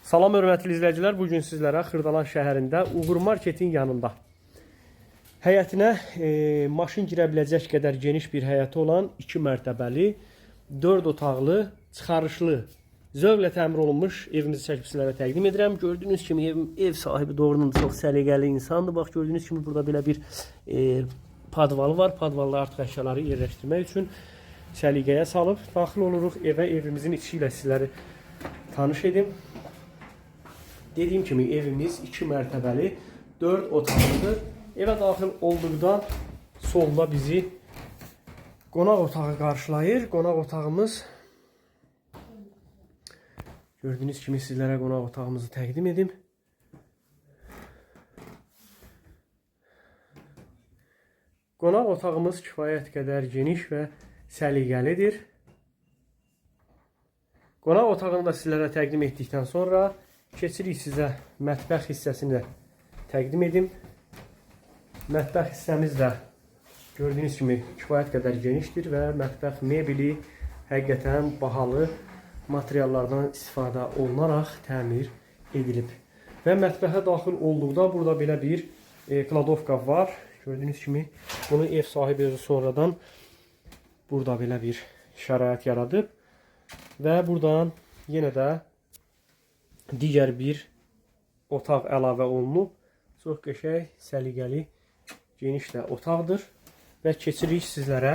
Salam hörmətli izləyicilər, bu gün sizlərə Xırdalan şəhərində Uğur Marketin yanında həyətinə maşın girə biləcək qədər geniş bir həyəti olan 2 mərtəbəli, 4 otaqlı, çıxarışlı, zövqlə təmir olunmuş evimizi çəkib sizlərə təqdim edirəm. Gördüyünüz kimi ev sahibi doğrudan da çox səliqəli insandır. Bax gördüyünüz kimi burada belə bir padvalı var. Padvalda artıq əşyaları yerləşdirmək üçün səliqəyə salıb daxil oluruq evə. Evimizin içi ilə sizləri tanış edim. Dediyim kimi evimiz 2 mərtəbəli, 4 otaqlıdır. Evə daxil olduqda solda bizi qonaq otağı qarşılayır. Qonaq otağımız gördüyünüz kimi sizlərə qonaq otağımızı təqdim edim. Qonaq otağımız kifayət qədər geniş və səliqəlidir. Qonaq otağını da sizlərə təqdim etdikdən sonra keçirik sizə mətbəx hissəsini də təqdim edim. Mətbəx hissəmiz də gördüyünüz kimi kifayət qədər genişdir və mətbəx mebeli həqiqətən bahalı materiallardan istifadə olunaraq təmir edilib. Və mətbəxə daxil olduqda burada belə bir kladovka var. Gördüyünüz kimi bunu ev sahibi özü sonradan burada belə bir şərait yaradıb və buradan yenə də digər bir otaq əlavə olunub. Çox qəşəng, səliqəli, geniş də otaqdır. Və keçirik sizlərə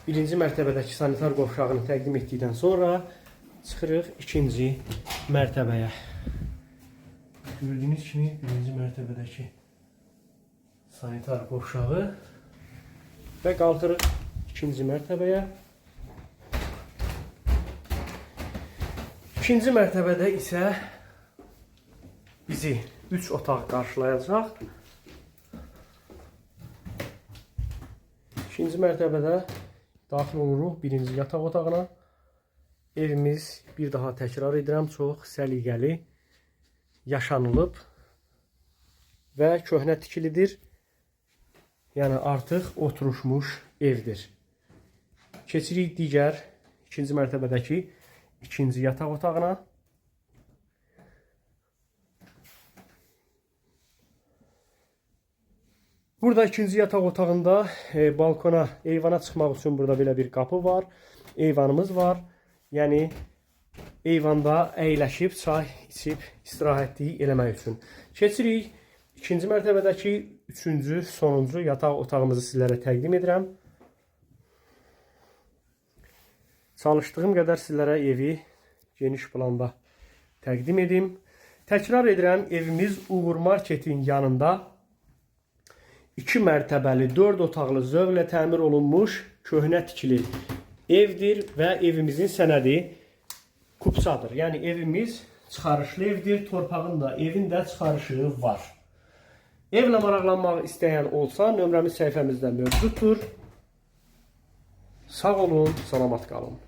birinci mərtəbədəki sanitar qovşağını təqdim etdikdən sonra çıxırıq ikinci mərtəbəyə. Gördüyünüz kimi birinci mərtəbədəki sanitar qovşağı və qalxırıq ikinci mərtəbəyə. İkinci mərtəbədə isə bizi 3 otaq qarşılayacaq. İkinci mərtəbədə daxil oluruq birinci yataq otağına. Evimiz bir daha təkrar edirəm, çox səliqəli yaşanılıb və köhnə tikilidir. Yəni artıq oturuşmuş evdir. Keçirik digər ikinci mərtəbədəki ikinci yataq otağına. Burada ikinci yataq otağında balkona, eyvana çıxmaq üçün burada belə bir qapı var. Eyvanımız var. Yəni eyvanda əyləşib çay içib istirahətlik eləmək üçün. Keçirik ikinci mərtəbədəki üçüncü, sonuncu yataq otağımızı sizlərə təqdim edirəm. Çalışdığım qədər sizlərə evi geniş planda təqdim edim. Təkrar edirəm, evimiz Uğur Marketin yanında 2 mərtəbəli, 4 otaqlı zövqlə təmir olunmuş köhnə tikili evdir və evimizin sənədi kupçadır. Yəni evimiz çıxarışlı evdir, torpağın da, evin də çıxarışı var. Evlə maraqlanmaq istəyən olsa, nömrəmiz səhifəmizdə mövcuddur. Sağ olun, salamat qalın.